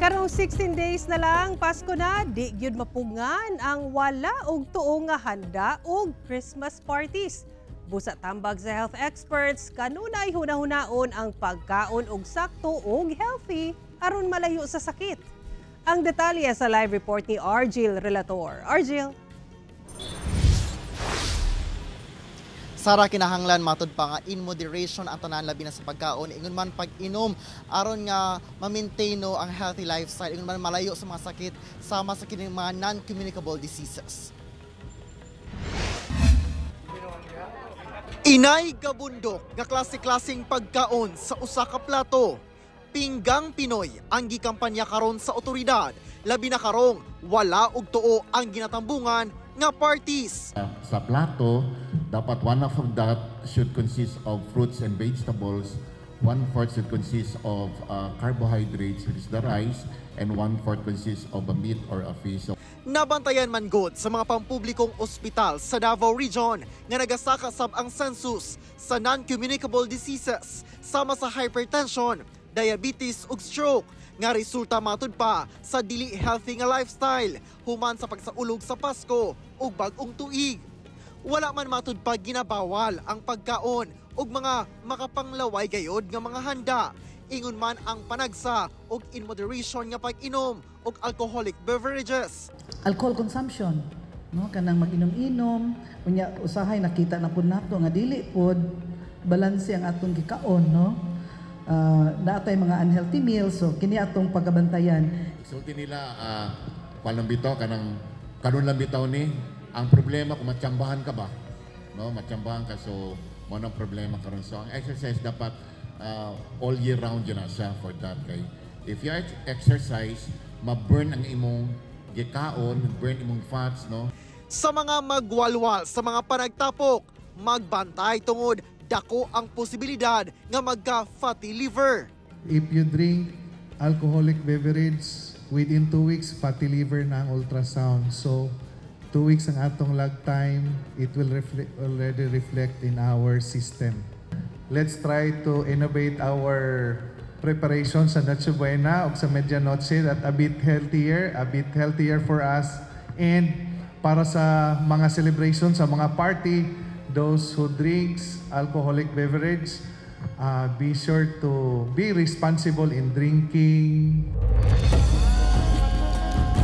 Karong 16 days na lang, Pasko na, di gyud mapugngan ang wala og tuo nga handa og Christmas parties. Busa tambag sa health experts, kanunay hunahunaon ang pagkaon og sakto og healthy aron malayo sa sakit. Ang detalye sa live report ni Argil Relator. Argil. Sara, kinahanglan matud pa nga in moderation ang tanan, labi na sa pagkaon, ingon man pag-inom, aron nga ma-maintain, no, ang healthy lifestyle, ingon man malayo sa mga sakit sama sa kining mga non-communicable diseases. Inay gabundok nga klase-klaseng pagkaon sa usa ka plato. Pinggang Pinoy ang gikampanya karon sa otoridad, labi na karong wala og tuo ang ginatambungan nga parties. Sa plato, dapat one of that should consist of fruits and vegetables, one-fourth should consist of carbohydrates, which is the rice, and one-fourth consists of a meat or a fish. So, Nabantayan man gud sa mga pampublikong ospital sa Davao Region nga nagasaka sab ang census sa non-communicable diseases sama sa hypertension, diabetes ug stroke nga resulta matud pa sa dili healthy nga lifestyle human sa pagsaulog sa Pasko ug bag-ong tuig. Wala man matud pa ginabawal ang pagkaon ug mga makapanglaway gayod nga mga handa. Ingon man ang panagsa ug in moderation nga pag-inom og alcoholic beverages. Alcohol consumption, no, kanang mag-inom-inom, unya usahay nakita na pud nato nga dili pod balanse ang atong gikaon, no. Naatay mga unhealthy meals, so kini atong pagabantayan. Sulti nila, kuan lang bitaw, kanang karon lang bitaw ni, ang problema kung matsambahan ka ba, no, matsambahan ka, so mo nang problema karon. So ang exercise dapat all year round yun na siya for that kay if you exercise, ma-burn ang imong gikaon, burn imong fats, no. Sa mga magwalwal sa mga panagtapok, magbantay tungod dako ang posibilidad nga magka fatty liver. If you drink alcoholic beverage, within 2 weeks, fatty liver na ang ultrasound. So, 2 weeks ang atong lag time, it will already reflect in our system. Let's try to innovate our preparation sa Noche Buena o sa Medianoche that a bit healthier for us. And para sa mga celebration, sa mga party, those who drinks alcoholic beverage, be sure to be responsible in drinking.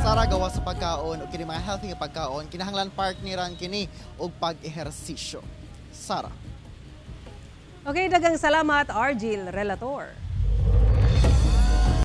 Sara, gawa sa pagkaon o kini mga healthy nga pagkaon, kinahanglan partneran kini og pag-ehersisyo. Sara. Okay, daghang salamat, Argil Relator.